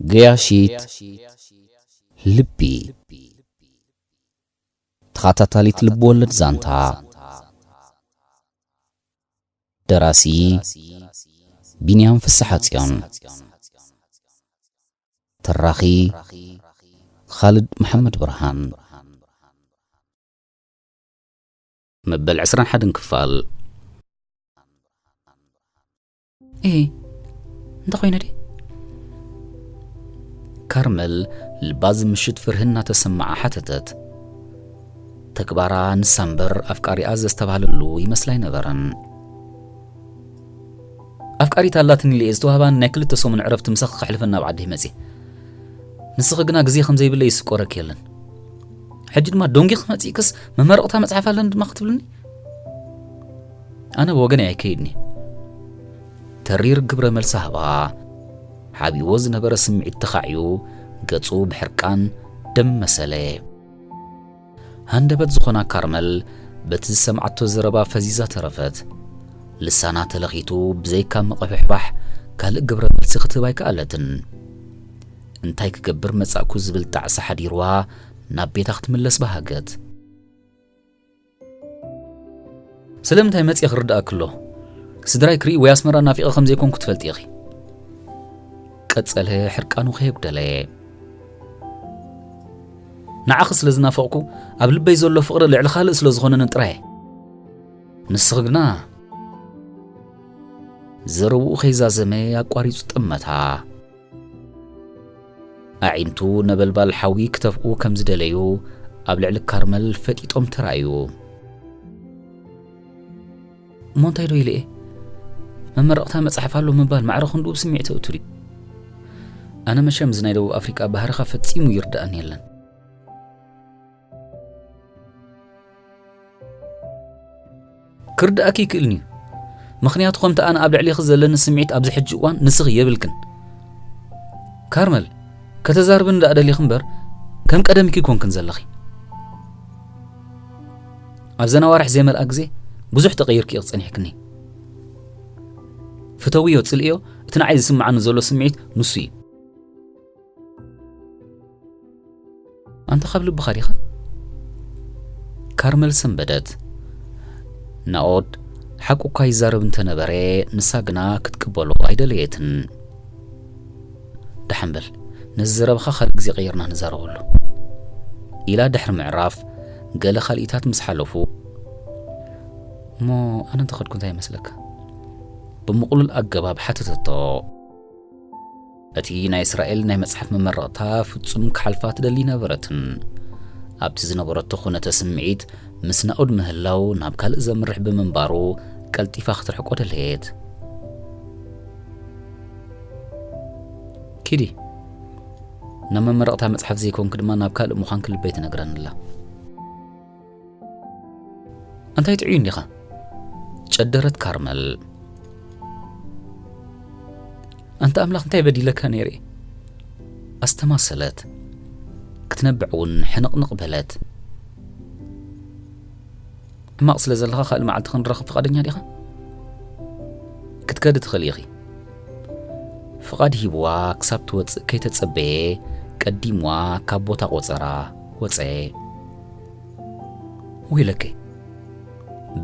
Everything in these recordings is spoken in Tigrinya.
ገያሺት ልቢ። ተኸታታሊት ልብወለድ ዛንታ። ደራሲ ቢንያም ፍስሓጽዮን። ተራኺ ኻልድ መሓመድ ብርሃን። መበል ዕስራን ሓደን ክፋል። እሂ፣ እንታይ ኮይነ ድየ? ካርመል ልባ ዝምሽት ፍርሂ እናተሰምዓ ሓተተት። ተግባራ ንሳ እምበር ኣፍቃሪኣ ዘስተብሃለሉ ይመስላ ኣይነበረን። ኣፍቃሪት ኣላትኒ ኢለ እየ ዝተዋህባኒ ናይ ክልተ ሰሙን ዕረፍቲ ምሳኺ ከሕልፈን ናብ ዓደይ መጽየ። ንስኺ ግና ግዜ ከም ዘይብለይ ይስቆረኪ የለን። ሕጂ ድማ ደንጊኺ መጺእክስ መመረቕታ መጽሓፍ ኣለኒ ድማ ክትብልኒ? ኣነ ብወገነይ ኣይከይድኒ። ተሪር ግብረ መልሲ ሃባ። ሓቢዎ ዝነበረ ስምዒት ተኻዕዩ፣ ገጹ ብሕርቃን ደም መሰለ። ሃንደበት ዝኾና ካርመል በቲ ዝሰምዓቶ ዘረባ ፈዚዛ ተረፈት። ልሳና ተለኺቱ ብዘይካ ምቕብሕባሕ ካልእ ግብረ መልሲ ክትህብ ኣይከኣለትን። እንታይ ክገብር መጻእኩ ዝብል ጣዕሳ ሓዲርዋ ናብ ቤታ ክትምለስ በሃገት። ስለምንታይ መጽየ ክርድኣኪ ኣሎ? ስድራይ ክርኢ ወይ ኣስመራ ናፊቐ ከም ዘይኮንኩ ትፈልጢ ኢኺ። ቀጸለ ሕርቃኑ ከየጉደለ። ንዓኺ ስለ ዝናፈቕኩ ኣብ ልበይ ዘሎ ፍቕሪ ልዕሊ ካልእ ስለ ዝኾነኒ ጥራይ። ንስኺ ግና ዘረብኡ ከይዛዘመ ኣቋሪጹ ጠመታ። ኣዒንቱ ነበልባል ሓዊ ክተፍኡ ከም ዝደለዩ ኣብ ልዕሊ ካርመል ፈጢጦም ተራእዩ። እሞ እንታይ ዶ ኢለ እየ? መመረቕታ መጽሓፍ ኣሎ ምባል ማዕረ ክንድኡ ብስምዒት ተእቱ ድዩ? ኣነ መሸም እዚ ናይ ደቡብ ኣፍሪቃ ባህርኻ ፈጺሙ ይርድኣኒ የለን። ክርድኣኪ ይክእልን እዩ። ምኽንያቱ ከምቲ ኣነ ኣብ ልዕሌኺ ዘለኒ ስምዒት ኣብዚ ሕጂ እዋን ንስኺ የብልክን። ካርመል፣ ከተዛርብኒ ደኣ ደሊኺ እምበር ከም ቀደምኪ ኣይኮንክን ዘለኺ። ኣብዘን ኣዋርሕ ዘይመልኣ ግዜ ብዙሕ ተቐይርኪ ኢኺ ጸኒሕክኒ። ፍተውዮ ጽልእዮ፣ እቲ ንዓይ ዝስምዓኒ ዘሎ ስምዒት ንሱ እዩ። ኣንታ ካብ ልብኻ ዲኻ? ካርመል ሰንበደት። ናኦድ ሓቁ እኳ ይዛረብ እንተነበረ፣ ንሳ ግና ክትቅበሎ ኣይደለየትን። ደሓን በል፣ ነዚ ዘረባኻ ካልእ ግዜ ቀይርና ንዛረበሉ፣ ኢላ ድሕሪ ምዕራፍ ገለ ካልኢታት ምስ ሓለፉ፣ እሞ ኣነ እንተኸድኩ እንታይ ይመስለካ? ብምቕሉል ኣገባብ ሓተተቶ። እቲ ናይ እስራኤል ናይ መጽሓፍ መመረቕታ ፍጹም ክሓልፋ ትደሊ ነበረትን። ኣብቲ ዝነበረቶ ኩነተ ስምዒት ምስ ናኦድ ምህላው ናብ ካልእ ዘምርሕ ብምንባሩ ቀልጢፋ ክትርሕቆ ደለየት። ኪዲ፣ ናብ መመረቕታ መጽሓፍ ዘይኮንክ ድማ ናብ ካልእ ምዃንክ ልበይ ትነግረኒ ኣላ። እንታይ ጥዑይ እንዲኻ? ጨደረት ካርመል። ኣንታ ኣምላኽ እንታይ በዲለካ ነይረ? ኣስተማሰለት። ክትነብዕ እውን ሕንቕንቕ በለት። ሕማቕ ስለ ዘለኻ ካልእ መዓልቲ ክንራኸብ ፍቓደኛ ዲኻ? ክትከዲ ትኽእሊ ኢኺ። ፍቓድ ሂብዋ ክሳብ ትወጽእ ከይተጸበየ ቀዲምዋ ካብ ቦታ ቆጸራ ወጸ። ወይለከይ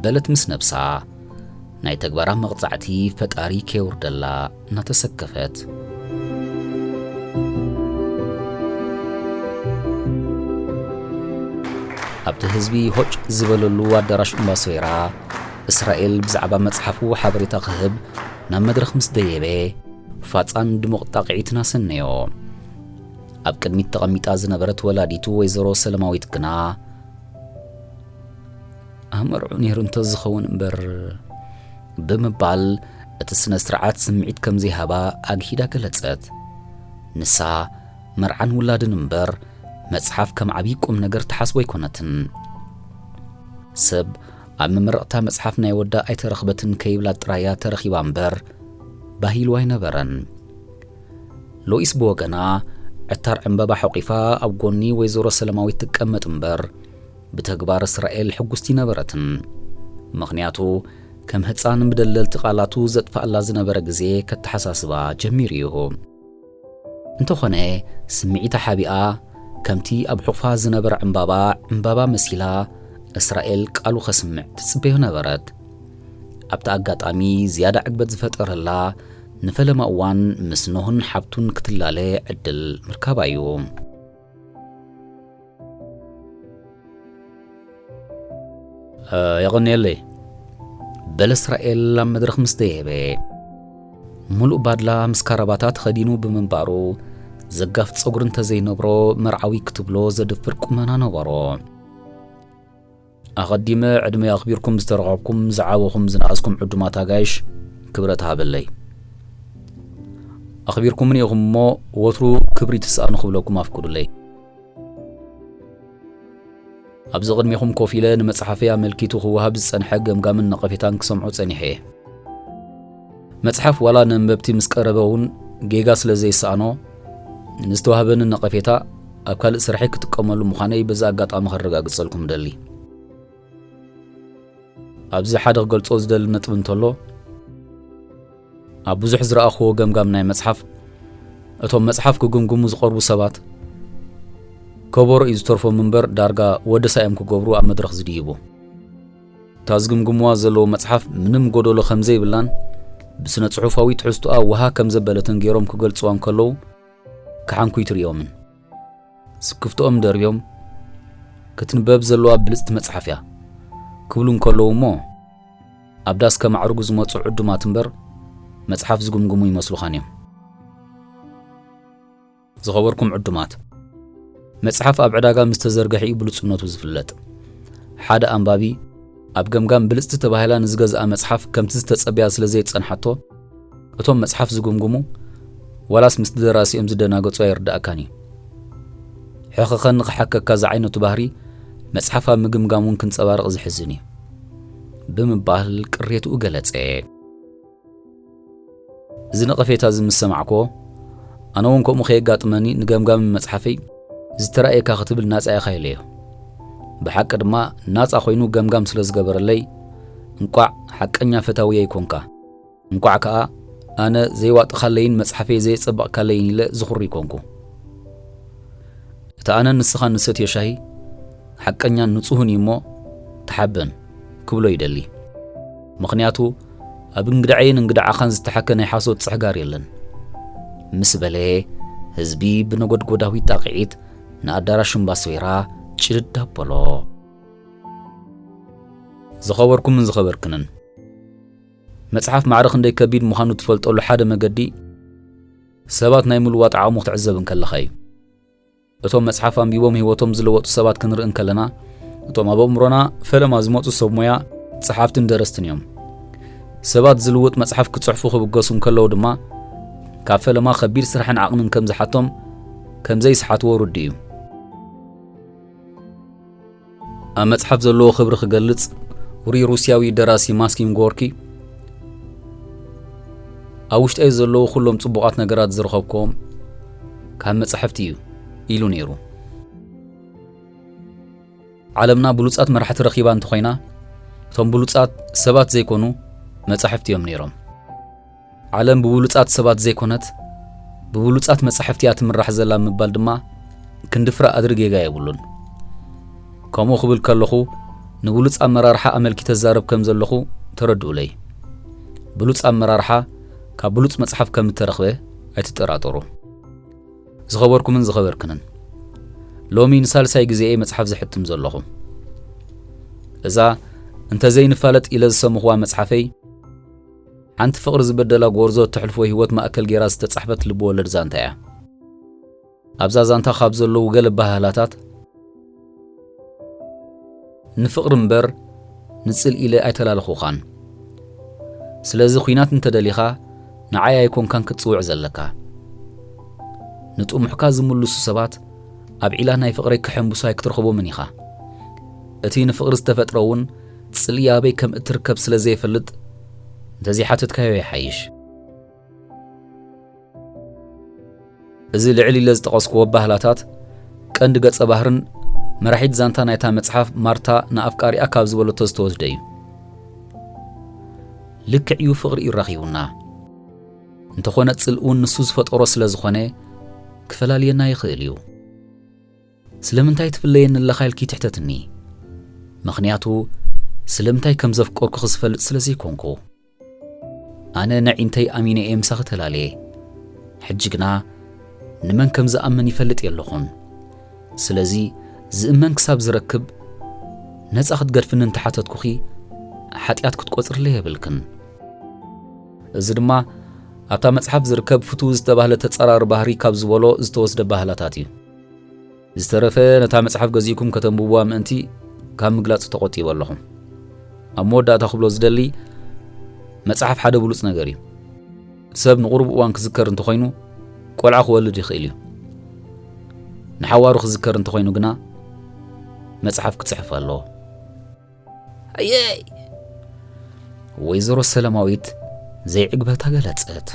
በለት ምስ ነብሳ፣ ናይ ተግባራ መቕጻዕቲ ፈጣሪ ከየውርደላ እናተሰከፈት። ኣብቲ ህዝቢ ሆጭ ዝበለሉ ኣዳራሽ እምባሶይራ፣ እስራኤል ብዛዕባ መጽሓፉ ሓበሬታ ክህብ ናብ መድረኽ ምስ ደየበ፣ ፋጻን ድሙቕ ጣቕዒትን ኣሰነዮ። ኣብ ቅድሚት ተቐሚጣ ዝነበረት ወላዲቱ ወይዘሮ ሰለማዊት ግና፣ "ኣመርዑ ነይሩ እንተዝኸውን እምበር" ብምባል እቲ ስነ ስርዓት ስምዒት ከም ዘይሃባ ኣግሂዳ ገለጸት። ንሳ መርዓን ውላድን እምበር መጽሓፍ ከም ዓብዪ ቁም ነገር ትሓስቦ ኣይኮነትን። ሰብ ኣብ መመረቕታ መጽሓፍ ናይ ወዳ ኣይተረኽበትን ከይብላ ጥራያ ተረኺባ እምበር ባህ ኢሉ ኣይነበረን። ሎኢስ ብወገና ዕታር ዕምበባ ሖቒፋ ኣብ ጎኒ ወይዘሮ ሰለማዊት ትቀመጥ እምበር ብተግባር እስራኤል ሕጉስቲ ነበረትን። ምኽንያቱ ከም ህጻን ብደለልቲ ቃላቱ ዘጥፍኣላ ዝነበረ ግዜ ከተሓሳስባ ጀሚሩ እዩ። እንተኾነ፣ ስምዒታ ሓቢኣ፣ ከምቲ ኣብ ሕቑፋ ዝነበረ ዕምባባ፣ ዕምባባ መሲላ፣ እስራኤል ቃሉ ከስምዕ ትጽበዮ ነበረት። ኣብቲ ኣጋጣሚ ዝያዳ ዕግበት ዝፈጠረላ፣ ንፈለማ እዋን ምስ ኖህን ሓብቱን ክትላለ ዕድል ምርካባ እዩ። "እ፣ የቐንየለይ" በለ እስራኤል ኣብ መድረኽ ምስ ደየበ። ሙሉእ ባድላ ምስ ካራባታ ተኸዲኑ ብምንባሩ፣ ዘጋፍ ጸጉሪ እንተዘይነብሮ መርዓዊ ክትብሎ ዘድፍር ቁመና ነበሮ። "ኣቐዲመ ዕድመ ኣኽቢርኩም ዝተረኸብኩም፣ ዝዓበኹም ዝነኣስኩም ዕዱማት ኣጋይሽ ክብረት ሃበለይ። ኣኽቢርኩምኒ ኢኹም እሞ ወትሩ ክብሪ ትስኣኑ ክብለኩም ኣፍቅዱለይ። ኣብዚ ቅድሜኹም ኮፍ ኢለ ንመጽሓፈይ ኣመልኪቱ ክወሃብ ዝጸንሐ ገምጋምን ነቐፌታን ክሰምዖ ጸኒሐ እየ። መጽሓፍ ዋላ ነንበብቲ ምስ ቀረበ እውን ጌጋ ስለ ዘይሰኣኖ፣ ንዝተዋህበኒ ነቐፌታ ኣብ ካልእ ስርሐይ ክጥቀመሉ ምዃነይ በዚ ኣጋጣሚ ከረጋግጸልኩም እደሊ። ኣብዚ ሓደ ክገልጾ ዝደሊ ነጥቢ እንተሎ፣ ኣብ ብዙሕ ዝረኣኽዎ ገምጋም ናይ መጽሓፍ፣ እቶም መጽሓፍ ክግምግሙ ዝቐርቡ ሰባት፣ ከበሮ እዩ ዝተርፎም እምበር፣ ዳርጋ ወደሳ እዮም ክገብሩ ኣብ መድረኽ ዝድይቡ። እታ ዝግምግምዋ ዘለዉ መጽሓፍ ምንም ጎደሎ ከም ዘይብላን፣ ብስነ ጽሑፋዊ ትሕዝቶኣ ውሃ ከም ዘበለትን ገይሮም ክገልጽዋ እንከለዉ፣ ክሓንኩይ ትርእዮምን። ስክፍትኦም ደርብዮም፣ "ክትንበብ ዘለዋ ብልጽቲ መጽሓፍ እያ" ክብሉ እንከለዉ እሞ፣ ኣብ ዳስ ከማዕርጉ ዝመጹ ዕዱማት እምበር፣ መጽሓፍ ዝግምግሙ ይመስሉኻን እዮም። ዝኸበርኩም ዕዱማት፣ መጽሓፍ ኣብ ዕዳጋ ምስ ተዘርግሐ እዩ ብሉጽነቱ ዝፍለጥ። ሓደ ኣንባቢ፣ ኣብ ገምጋም ብልጽቲ ተባሂላ ንዝገዝኣ መጽሓፍ ከምቲ ዝተጸበያ ስለ ዘይጸንሓቶ፣ እቶም መጽሓፍ ዝግምግሙ፣ ዋላስ ምስቲ ደራሲኦም ዝደናገጹ ኣይርድኣካን እዩ። ሕኸኸኒ ክሓከካ ዝዓይነቱ ባህሪ መጽሓፍ ኣብ ምግምጋም እውን ክንጸባረቕ ዝሕዝን እዩ፣ ብምባል ቅሬትኡ ገለጸ። እዚ ነቐፌታ እዚ ምስ ሰማዕክዎ፣ ኣነ እውን ከምኡ ከየጋጥመኒ ንገምጋሚ መጽሓፈይ ዝተራእየካ ክትብል ናጻ ኢኻ ኢለዮ። ብሓቂ ድማ ናጻ ኮይኑ ገምጋም ስለ ዝገበረለይ፣ እንቋዕ ሓቀኛ ፈታውየይ ኮንካ። እንቋዕ ከኣ ኣነ ዘይዋጥኻለይን መጽሓፈይ ዘየጸበቕካለይን ኢለ ዝኹሪ ኮንኩ። እቲ ኣነን ንስኻን ንሰትዮ ሻሂ ሓቀኛን ንጹህን እዩ እሞ ተሓበን ክብሎ ይደሊ። ምኽንያቱ ኣብ እንግድዐይን እንግድዓኻን ዝተሓከ ናይ ሓሶት ጽሕጋር የለን። ምስ በለ ህዝቢ ብነጎድጎዳዊ ጣቕዒት ንኣዳራሽ እምባሶይራ ጭድድ ኣበሎ። ዝኸበርኩምን ዝኸበርክንን፣ መጽሓፍ ማዕረ ክንደይ ከቢድ ምዃኑ ትፈልጠሉ ሓደ መገዲ፣ ሰባት ናይ ምልዋጥ ዓቕሙ ክትዕዘብ እንከለኻ እዩ። እቶም መጽሓፍ ኣንቢቦም ህይወቶም ዝለወጡ ሰባት ክንርኢ እንከለና፣ እቶም ኣብ ኣእምሮና ፈለማ ዝመጹ ሰብ ሞያ፣ ጸሓፍትን ደረስትን እዮም። ሰባት ዝልውጥ መጽሓፍ ክጽሕፉ ክብገሱ እንከለዉ ድማ፣ ካብ ፈለማ ከቢድ ስራሕን ዓቕምን ከም ዝሓቶም፣ ከም ዘይስሓትዎ ርዱእ እዩ። ኣብ መጽሓፍ ዘለዎ ክብሪ ክገልጽ፣ ውሩይ ሩስያዊ ደራሲ ማክሲም ጎርኪ፣ "ኣብ ውሽጠይ ዘለዉ ኩሎም ጽቡቓት ነገራት ዝረኸብክዎም ካብ መጻሕፍቲ እዩ" ኢሉ ነይሩ። ዓለምና ብሉጻት መራሕቲ ረኺባ እንተኾይና፣ እቶም ብሉጻት ሰባት ዘይኮኑ መጻሕፍቲ እዮም ነይሮም። ዓለም ብብሉጻት ሰባት ዘይኮነት፣ ብብሉጻት መጻሕፍቲ እያ ትምራሕ ዘላ ምባል ድማ ክንድፍራ ኣድሪ ጌጋ የብሉን። ከምኡ ክብል ከለኹ፣ ንብሉጽ ኣመራርሓ ኣመልኪተ ዝዛረብ ከም ዘለኹ ተረድኡለይ። ብሉጽ ኣመራርሓ ካብ ብሉጽ መጽሓፍ ከም እተረኽበ ኣይትጠራጠሩ። ዝኸበርኩምን ዝኸበርክንን፣ ሎሚ ንሳልሳይ ግዜ እየ መጽሓፍ ዝሕትም ዘለኹ። እዛ እንተ ዘይንፋለጥ ኢለ ዝሰምኽዋ መጽሓፈይ፣ ሓንቲ ፍቕሪ ዝበደላ ጎርዞ እተሕልፎ ህይወት ማእከል ገይራ ዝተጻሕፈት ልብወለድ ዛንታ እያ። ኣብዛ ዛንታ ካብ ዘለዉ ገለ ባህላታት፣ ንፍቕሪ እምበር ንጽልኢ ኢለ ኣይተላለኹኻን። ስለዚ ኲናት እንተደሊኻ ንዓይ ኣይኮንካን ክትጽውዕ ዘለካ። ንጥሙሕካ ዝምልሱ ሰባት ኣብ ዒላ ናይ ፍቕረይ ክሕንብሱ ኣይክትረኽቦምን ኢኻ። እቲ ንፍቕሪ ዝተፈጥረ እውን ጽልኢ ኣበይ ከም እትርከብ ስለ ዘይፈልጥ እንተዘይሓተትካዮ ይሓይሽ። እዚ ልዕል ኢለ ዝጠቐስኩዎ ባህላታት ቀንዲ ገጸ ባህርን መራሒት ዛንታ ናይታ መጽሓፍ ማርታ ንኣፍቃሪኣ ካብ ዝበለቶ ዝተወስደ እዩ። ልክዕ እዩ፣ ፍቕሪ እዩ ረኺቡና። እንተኾነ ጽልእውን ንሱ ዝፈጠሮ ስለ ዝኾነ፣ ክፈላልየና ይኽእል እዩ። "ስለምንታይ ትፍለየኒ ኣለኻ?" ኢልኪ ትሕተትኒ። ምኽንያቱ፣ ስለምንታይ ከም ዘፍቀርኩኺ ዝፈልጥ ስለ ዘይኮንኩ። ኣነ ነዒንተይ ኣሚነ እየ ምሳኺ ተላልየ። ሕጂ ግና ንመን ከም ዝኣምን ይፈልጥ የለኹን። ስለዚ፣ ዝእመን ክሳብ ዝረክብ፣ ነጻ ክትገድፍኒ እንተሓተትኩኺ፣ ሓጢኣት ክትቆጽርለይ የብልክን። እዚ ድማ ኣብታ መጽሓፍ ዝርከብ ፍቱው ዝተባህለ ተጻራሪ ባህሪ ካብ ዝበሎ ዝተወስደ ባህላታት እዩ። ዝተረፈ ነታ መጽሓፍ ገዚእኩም ከተንብቡዋ ምእንቲ ካብ ምግላጽ ተቖጢበ ኣለኹ። ኣብ መወዳእታ ክብሎ ዝደሊ፣ መጽሓፍ ሓደ ብሉጽ ነገር እዩ። ሰብ ንቑሩብ እዋን ክዝከር እንተኾይኑ፣ ቆልዓ ክወልድ ይኽእል እዩ። ንሓዋሩ ክዝከር እንተኾይኑ ግና፣ መጽሓፍ ክጽሕፍ ኣለዎ። ኣየይ! ወይዘሮ ሰለማዊት ዘይዕግበታ ገለጸት።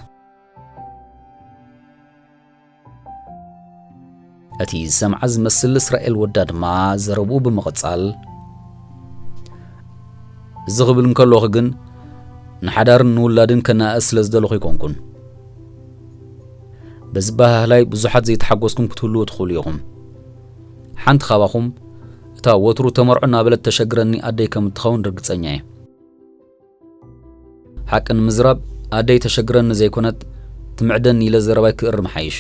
እቲ ዝሰምዓ ዝመስል እስራኤል ወዳ ድማ ዘረብኡ ብምቕጻል፣ "እዚ ክብል እንከለኹ ግን ንሓዳርን ንውላድን ከነኣእስ ስለ ዝደለኹ ኣይኮንኩን። በዚ ባህላይ ብዙሓት ዘይተሓጎስኩም ክትህልዉ ትኽእሉ ኢኹም። ሓንቲ ካባኹም እታ ወትሩ ተመርዖ እናበለት ተሸግረኒ ኣደይ ከም እትኸውን ርግጸኛ እየ። ሓቂ ንምዝራብ ኣደይ ተሸግረኒ ዘይኮነት ትምዕደኒ ኢለ ዘረባይ ክእርም ሓይሽ።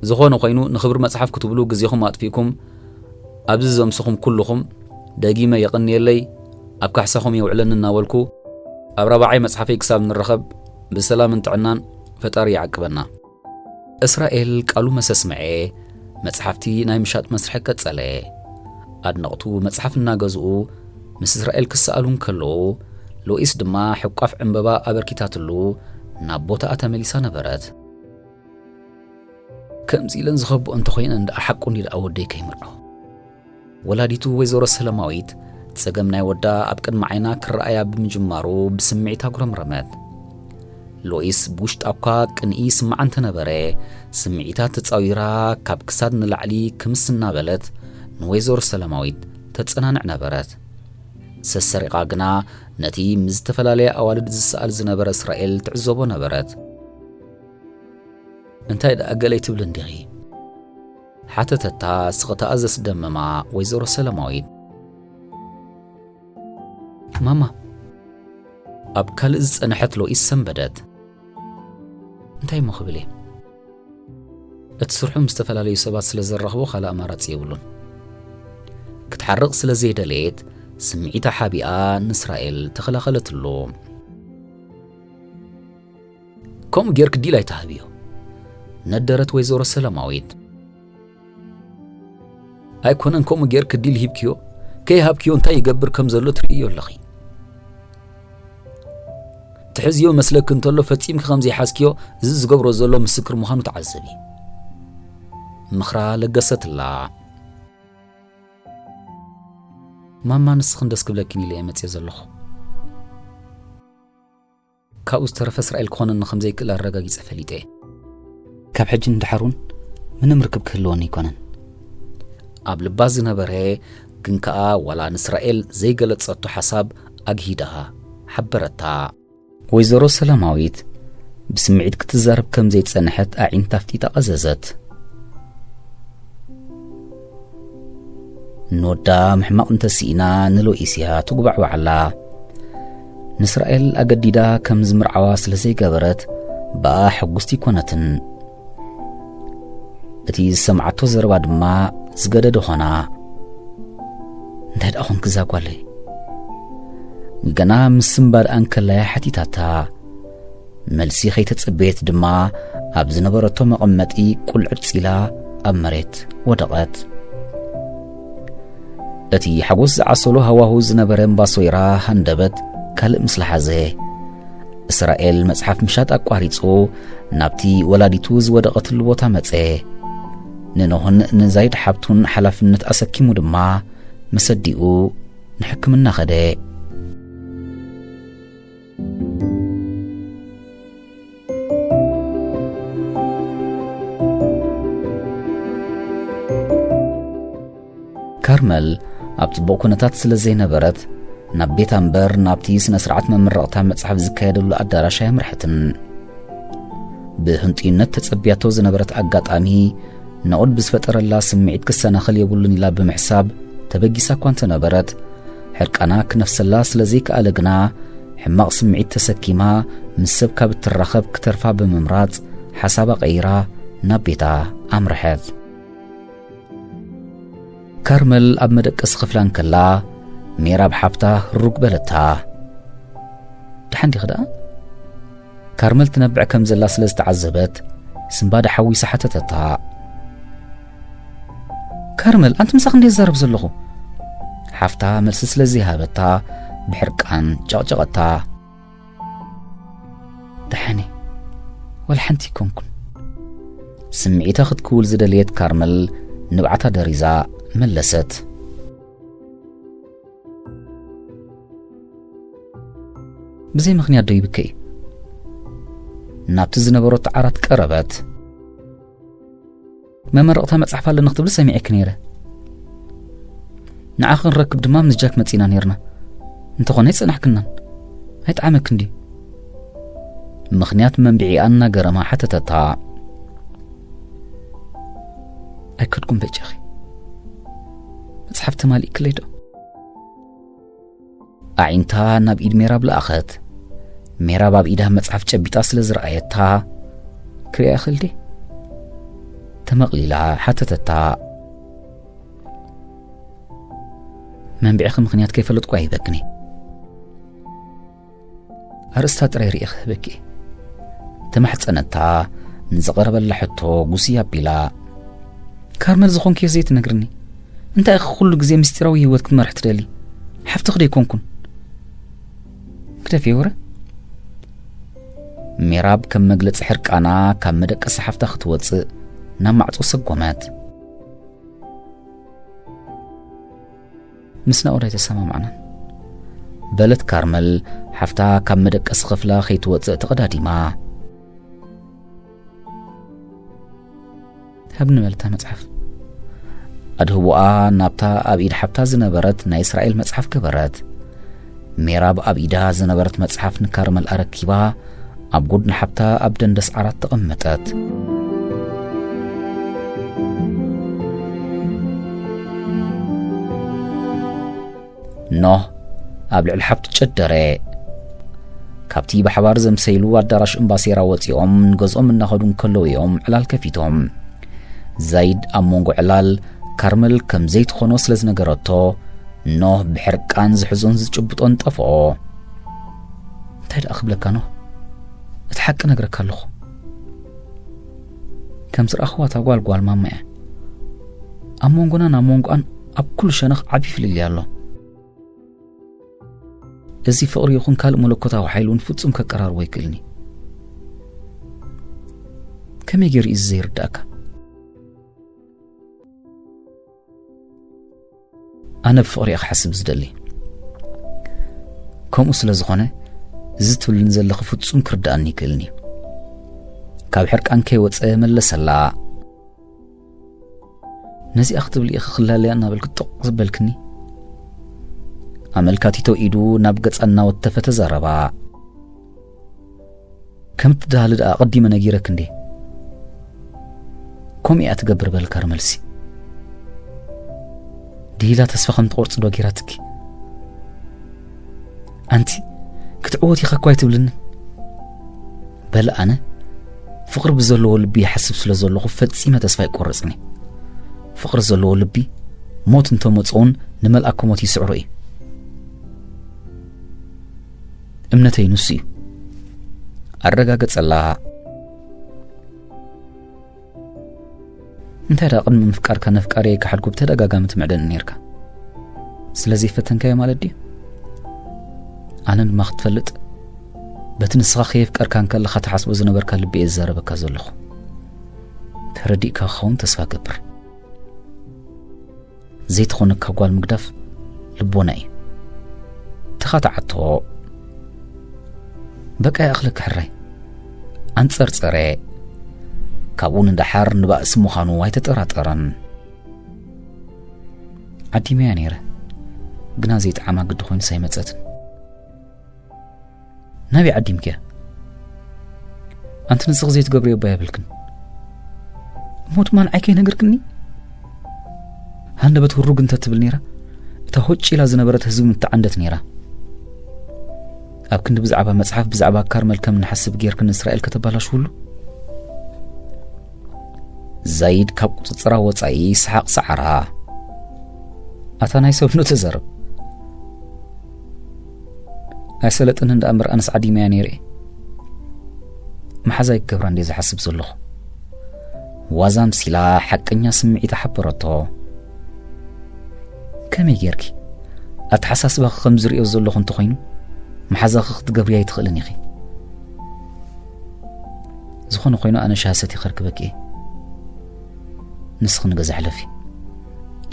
ዝኾነ ኮይኑ ንኽብሪ መጽሓፍ ክትብሉ ግዜኹም ኣጥፊእኩም ኣብዚ ዘምስኹም ኩልኹም ደጊመ የቐንየለይ፣ ኣብ ካሕሳኹም የውዕለኒ እናበልኩ ኣብ ራብዓይ መጽሓፈይ ክሳብ ንራኸብ ብሰላምን ጥዕናን ፈጣሪ ይዓቅበና።" እስራኤል ቃሉ መሰስምዐ መጽሓፍቲ ናይ ምሻጥ መስርሒ ቀጸለ። ኣድነቕቱ መጽሓፍ እናገዝኡ ምስ እስራኤል ክሰኣሉ እንከለዉ፣ ሎኢስ ድማ ሕቋፍ ዕምበባ ኣበርኪታትሉ ናብ ቦታኣ ተመሊሳ ነበረት። "ከምዚ ኢለን ዝኸብኦ እንተኾይነን ደኣ ሓቁ እንዲ ደኣ ወደይ ከይምርዖ?" ወላዲቱ ወይዘሮ ሰለማዊት ጸገም ናይ ወዳ ኣብ ቅድሚ ዓይና ክረኣያ ብምጅማሩ ብስምዒት ኣጉረምረመት። ሎኢስ ብውሽጣ እኳ ቅንኢ ይስምዓ እንተነበረ፣ ስምዒታ ተጻዊራ ካብ ክሳድ ንላዕሊ ክምስ እናበለት ንወይዘሮ ሰለማዊት ተጸናንዕ ነበረት። ሰሰሪቓ ግና ነቲ ምስ ዝተፈላለያ ኣዋልድ ዝሰኣል ዝነበረ እስራኤል ትዕዘቦ ነበረት። "እንታይ ደኣ ገለ ኣይትብልን ዲኺ?" ሓተተታ ስቕታኣ ዘስደመማ ወይዘሮ ሰለማዊት። "ማማ!" ኣብ ካልእ ዝጸንሐት ሎኢስ ሰንበደት። "እንታይ እሞ ክብል እየ? እቲ ስርሑ ምስ ዝተፈላለዩ ሰባት ስለ ዘራኽቦ ካልእ ኣማራጺ የብሉን።" ክትሓርቕ ስለ ዘይደለየት ስምዒታ ሓቢኣ ንእስራኤል ተኸላኸለትሉ። "ከምኡ ጌርኪ ዲል ኣይትሃብዮ?" ነደረት ወይዘሮ ሰለማዊት። "ኣይኮነን ከምኡ ጌርኪ ዲል ሂብክዮ፣ ከይሃብክዮ እንታይ ይገብር ከም ዘሎ ትርእዮ ኣለኺ። ትሕዝዮ መስለኪ እንተሎ ፈጺምኪ ከም ዘይሓዝክዮ እዚ ዝገብሮ ዘሎ ምስክር ምዃኑ ተዓዘቢ።" ምኽራ ለገሰትላ። "ማማ ንስኽን ደስ ክብለኪን ኢለ እየ መጽየ ዘለኹ። ካብኡ ዝተረፈ እስራኤል ክኾነኒ ከም ዘይክእል ኣረጋጊጸ ፈሊጠ እየ። ካብ ሕጂ ንድሓር እውን ምንም ርክብ ክህልወኒ ኣይኮነን።" ኣብ ልባ ዝነበረ ግን ከኣ ዋላ ንእስራኤል ዘይገለጸቶ ሓሳብ ኣግሂዳ ሓበረታ። ወይዘሮ ሰላማዊት ብስምዒት ክትዛረብ ከም ዘይጸንሐት ኣዒንታ ኣፍጢጣ ቀዘዘት። ንወዳ ምሕማቕ እንተስኢና ንሎኢስ እያ ትጉባዕባዓላ። ንእስራኤል ኣገዲዳ ከም ዝምርዓዋ ስለ ዘይገበረት ብኣ ሕጉስቲ ኣይኮነትን። እቲ ዝሰምዓቶ ዘረባ ድማ ዝገደደ ኾና። እንታይ ደኣ ኾንኪ እዛ ጓለይ? ገና ምስንባዳ እንከላ እያ ሓቲታታ። መልሲ ከይተጸበየት ድማ ኣብ ዝነበረቶ መቐመጢ ቁልዕጭ ኢላ ኣብ መሬት ወደቐት። እቲ ሓጎስ ዝዓሰሎ ሃዋህው ዝነበረ እምባሶይራ ሃንደበት ካልእ ምስላ ሓዘ። እስራኤል መጽሓፍ ምሻጥ ኣቋሪጹ ናብቲ ወላዲቱ ዝወደቐትሉ ቦታ መጸ። ንኖህን ንዛይድ ሓብቱን ሓላፍነት ኣሰኪሙ ድማ መሰዲኡ ንሕክምና ኸደ። ካርመል ኣብ ጽቡቕ ኩነታት ስለ ዘይነበረት፣ ናብ ቤታ እምበር ናብቲ ስነ ስርዓት መመረቕታ መጽሓፍ ዝካየደሉ ኣዳራሽ ኣየምርሐትን። ብህንጡይነት ተጸብያቶ ዝነበረት ኣጋጣሚ፣ ናኦድ ብዝፈጠረላ ስምዒት ክሰናኸል የብሉን ኢላ ብምሕሳብ ተበጊሳ እኳ እንተነበረት፣ ሕርቃና ክነፍሰላ ስለ ዘይከኣለ ግና፣ ሕማቕ ስምዒት ተሰኪማ ምስ ሰብ ካብ እትራኸብ ክተርፋ ብምምራጽ፣ ሓሳባ ቀይራ ናብ ቤታ ኣምርሐት። ካርመል ኣብ መደቀሲ ክፍላ እንከላ፣ ሜራብ ሓፍታ ህሩግ በለታ። "ደሓን ዲኺ ደኣ?" ካርመል ትነብዕ ከም ዘላ ስለ ዝተዓዘበት፣ ስንባደ ሓዊሳ ሓተተታ። "ካርመል፣ ኣንቲ ምሳኺ እንደ ዝዛረብ ዘለኹ?" ሓፍታ መልሲ ስለ ዘይሃበታ፣ ብሕርቃን ጨቕጨቐታ። "ደሓን እየ፣ ዋላ ሓንቲ ኣይኮንኩን።" ስምዒታ ክትክውል ዝደለየት ካርመል ንብዓታ ደሪዛ መለሰት። "ብዘይ ምኽንያት ዶ ይብከ እዩ?" ናብቲ ዝነበረቶ ዓራት ቀረበት። "መመረቕታ መጽሓፍ ኣለኒ ክትብሊ ሰሚዐኪ ነይረ። ንዓኺ ክንረክብ ድማ ምስ ጃክ መጺና ነይርና። እንተኾነ ኣይጸናሕክናን። ኣይጠዓመክን ድዩ?" ምኽንያት መንብዒኣ እናገረማ ሓተተታ። "ኣይከድኩን በጃኺ። መጽሓፍ ተማሊእክለይ ዶ?" ኣዒንታ ናብ ኢድ ሜራብ ለኣኸት። ሜራብ ኣብ ኢዳ መጽሓፍ ጨቢጣ ስለ ዝረኣየታ፣ "ክሪኣ ይኽእል ድየ?" ተመቕሊላ ሓተተታ። "መንብዒኺ ምኽንያት ከይፈለጥኩ ኣይህበክን እየ። ኣርእስታ ጥራይ ርእየ ክህበኪ እየ።" ተማሕጸነታ። ንዝቐረበላ ሕቶ ጉስይ ኣቢላ። "ካርመል፣ ዝኾንክዮ ዘይትነግርኒ? እንታይ ኢኺ ኩሉ ግዜ ምስጢራዊ ህይወት ክትመርሒ ትደሊ? ሓፍትኺ ዶ ኣይኮንኩን?" "ግደፍዮ ወረ።" ሜራብ ከም መግለጺ ሕርቃና ካብ መደቀሲ ሓፍታ ክትወጽእ ናብ ማዕጾ ሰጎመት። "ምስ ናኦድ ኣይተሰማማዕናን።" በለት ካርመል፣ ሓፍታ ካብ መደቀሲ ክፍላ ከይትወጽእ ተቐዳዲማ። "ሃብኒ በል እታ መጽሓፍ።" ኣድህቦኣ ናብታ ኣብ ኢድ ሓብታ ዝነበረት ናይ እስራኤል መጽሓፍ ገበረት። ሜራብ ኣብ ኢዳ ዝነበረት መጽሓፍ ንካርመል ኣረኪባ፣ ኣብ ጎድኒ ሓብታ ኣብ ደንደስ ዓራት ተቐመጠት። ኖህ ኣብ ልዕሊ ሓብቱ ጨደረ። ካብቲ ብሓባር ዘምሰይሉ ኣዳራሽ እምባሴራ ወጺኦም ንገዝኦም እናኸዱ እንከለዉ እዮም ዕላል ከፊቶም። ዛይድ ኣብ መንጎ ዕላል ካርመል ከም ዘይትኾኖ ስለ ዝነገረቶ፣ ኖህ ብሕርቃን ዝሕዞን ዝጭብጦን ጠፍኦ። "እንታይ ደኣ ክብለካ ኖህ? እቲ ሓቂ ነግረካ ኣለኹ። ከም ዝረኣኽዋ እታ ጓል ጓል ማማ እያ። ኣብ መንጎናን ኣብ መንጎኣን ኣብ ኩሉ ሸነኽ ዓቢ ፍልልይ ኣሎ። እዚ ፍቕሪ ይኹን ካልእ መለኮታዊ ሓይሊ እውን ፍጹም ከቀራርቦ ኣይክእልን እዩ። ከመይ ገይሩ እዩ እዚ ዘይርዳእካ?" ኣነ ብፍቕሪ እየ ክሓስብ ዝደሊ። ከምኡ ስለ ዝኾነ፣ እዚ ትብልኒ ዘለኺ ፍጹም ክርድኣኒ ይክእልኒ እዩ። ካብ ሕርቃን ከይወጸ መለሰላ። ነዚኣ ክትብሊ ኢኺ ክላለያ እናበልኩ ጥቕ ዝበልክኒ? ኣመልካቲቶ ኢዱ ናብ ገጻ እናወተፈ ተዛረባ። ከም እትደሃሊ ደኣ ኣቐዲመ ነጊረኪ እንዴ? ከምኡ እያ ትገብር በል ካርመልሲ። ድሂላ ተስፋ ከም ትቖርጺ ዶ ጌራትኪ? ኣንቲ ክትዕወቲ ኢኻ እኮ ኣይትብልኒ። በል ኣነ ፍቕሪ ብዘለዎ ልቢ ይሓስብ ስለ ዘለኹ ፈጺመ ተስፋ ኣይቆርጽን እየ። ፍቕሪ ዘለዎ ልቢ ሞት እንተመጾ እውን ንመልኣከ ሞት ይስዕሮ እዩ። እምነተይ ንሱ እዩ። ኣረጋገጸላ። እንታይ ደኣ ቅድሚ ምፍቃርካ ነፍቃሪ ኣይከሓድኩ ብተደጋጋሚ ትምዕደኒ ነርካ። ስለዚ ፈተንካዮ ማለት ድዩ? ኣነ ድማ ክትፈልጥ በቲ ንስኻ ከየፍቀርካ እንከለኻ ትሓስቦ ዝነበርካ ልቢ እየ ዝዛረበካ ዘለኹ። ተረዲእካ ክኸውን ተስፋ ገብር። ዘይትኾነካ ጓል ምግዳፍ ልቦና እዩ። ተኻትዓቶ። በቃ ይኣኽለካ ሕራይ። ኣንጸርጸረ። ካብኡ ንደሓር ንባእሲ ምዃኑ ኣይተጠራጠረን። ዓዲመያ ነይረ፣ ግና ዘይጠዓማ ግዲ ኮይኑስ ኣይመጸትን። ናበይ ዓዲምክያ? ኣንቲ ንስኺ ዘይትገብርዮ እባ የብልክን። እሞ ድማ ንዓይ ከይነገርክኒ? ሃንደበት ውሩግ እንተ ትብል ነይራ፣ እታ ሆጭ ኢላ ዝነበረት ህዝቢ ምተዓንደት ነይራ። ኣብ ክንዲ ብዛዕባ መጽሓፍ፣ ብዛዕባ ካርመል ከም ንሓስብ ጌርክን እስራኤል ከተባላሽውሉ? ዛይድ ካብ ቁጽጽራ ወጻኢ ሰሓቕ ሰዓራ። ኣታ ናይ ሰብ ኑ ተዛረብ። ኣይሰለጥንን ደኣ እምበር ኣነስ ዓዲመያ ነይረ እየ። መሓዛይ ክገብራ እንደ ዝሓስብ ዘለኹ። ዋዛ ኣምሲላ ሓቀኛ ስምዒታ ሓበረቶ። ከመይ ጌርኪ? ኣተሓሳስባኺ ከም ዝርእዮ ዘለኹ እንተኾይኑ፣ መሓዛኺ ክትገብርያ ኣይትኽእልን ኢኺ። ዝኾነ ኮይኑ ኣነ ሻሂ ሰትየ ከርክበኪ እየ። ንስኺ ንገዛ ሕለፊ።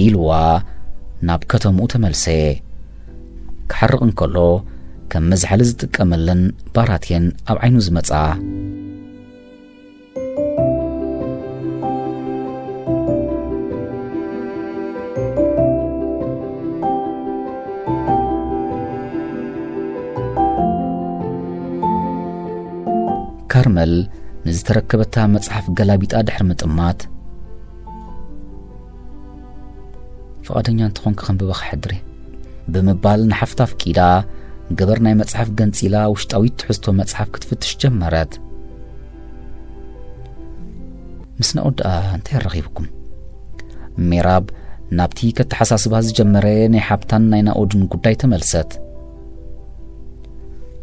ኢልዋ ናብ ከተምኡ ተመልሰ። ክሓርቕ እንከሎ ከም መዝሓሊ ዝጥቀመለን ባራትየን ኣብ ዓይኑ ዝመጻ። ካርመል ንዝተረከበታ መጽሓፍ ገላቢጣ ድሕሪ ምጥማት፣ "ፍቓደኛ እንተኾንኪ ከንብባ ክሕድር እየ" ብምባል ንሓፍታ ኣፍቂዳ፣ ገበር ናይ መጽሓፍ ገንጺላ ውሽጣዊት ትሕዝቶ መጽሓፍ ክትፍትሽ ጀመረት። "ምስ ናኦድ ደኣ እንታይ ኣራኺብኩም?" ሜራብ ናብቲ ከተሓሳስባ ዝጀመረ ናይ ሓብታን ናይ ናኦድን ጉዳይ ተመልሰት።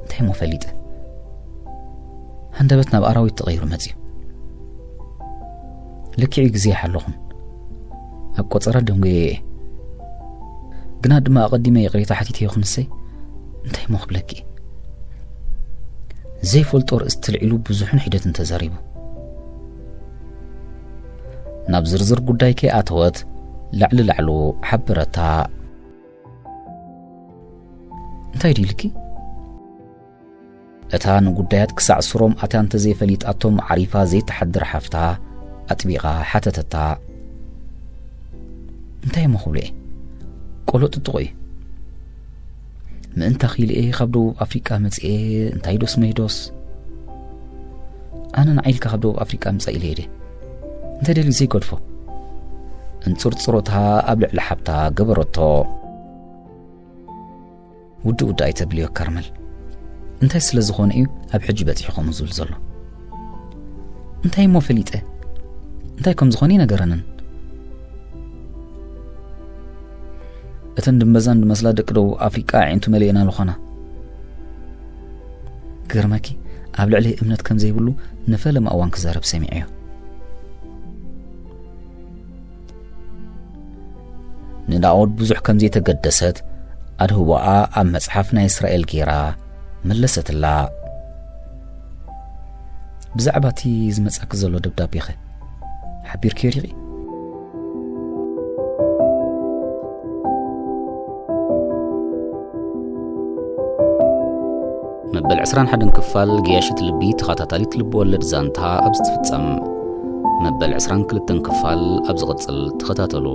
"እንታይ እሞ ፈሊጠ? ሃንደበት ናብ ኣራዊት ተቐይሩ መጺኡ። ልክዕ እዩ፣ ግዜ ይሓለኹን። ኣብ ቆጸራ ደንጎየ እየ። ግና ድማ ኣቐዲመ ይቕሬታ ሓቲተዮ ክንሰይ፣ እንታይ እሞ ክብለኪ? ዘይፈልጦ ርእስቲ ልዒሉ ብዙሕን ሒደትን ተዛሪቡ." ናብ ዝርዝር ጉዳይ ከይኣተወት ላዕሊ ላዕሉ ሓበረታ። "እንታይ ድዩ ኢልኪ?" እታ ንጉዳያት ክሳዕ ስሮም ኣትያ እንተዘይፈሊጣቶም ዓሪፋ ዘይትሓድር ሓፍታ ኣጥቢቓ ሓተተታ። "እንታይ እሞ ክብሎ እየ? ቆሎ ጥጥቖ እዩ። ምእንታኺ ኢለ እየ ካብ ደቡብ ኣፍሪቃ መጺኤ፣ እንታይ ዶስ መይዶስ። ኣነ ንዓይ ኢልካ ካብ ደቡብ ኣፍሪቃ ምጻእ ኢለ እየ ድየ? እንታይ ደልዩ ዘይገድፎ?" እንጽርጽሮታ ኣብ ልዕሊ ሓብታ ገበረቶ። "ውድእ ውድእ ኣይተብልዮ ካርመል። እንታይ ስለ ዝኾነ እዩ ኣብ ሕጂ በጺሑ ከምኡ ዝብል ዘሎ?" "እንታይ እሞ ፈሊጠ? እንታይ ከም ዝኾነ ይነገረንን?" "እተን ድንበዛን ድመስላ ደቂ ደቡብ ኣፍሪቃ ኣዒንቱ መሊእና ዝኾና። ገርመኪ፣ ኣብ ልዕሊ እምነት ከም ዘይብሉ ንፈለማ እዋን ክዛረብ ሰሚዐዮ። ንናኦድ ብዙሕ ከም ዘይተገደሰት ኣድህቦኣ ኣብ መጽሓፍ ናይ እስራኤል ጌራ መለሰትላ። ብዛዕባ እቲ ዝመጻኪ ዘሎ ደብዳቤኸ ሓቢርክዮ ዲኺ?" መበል ዕስራን ሓደን ክፋል ገያሽት ልቢ ተኸታታሊት ልቢ ወለድ ዛንታ ኣብዚ ትፍጸም። መበል ዕስራን ክልተን ክፋል ኣብ ዝቕጽል ተኸታተሉ።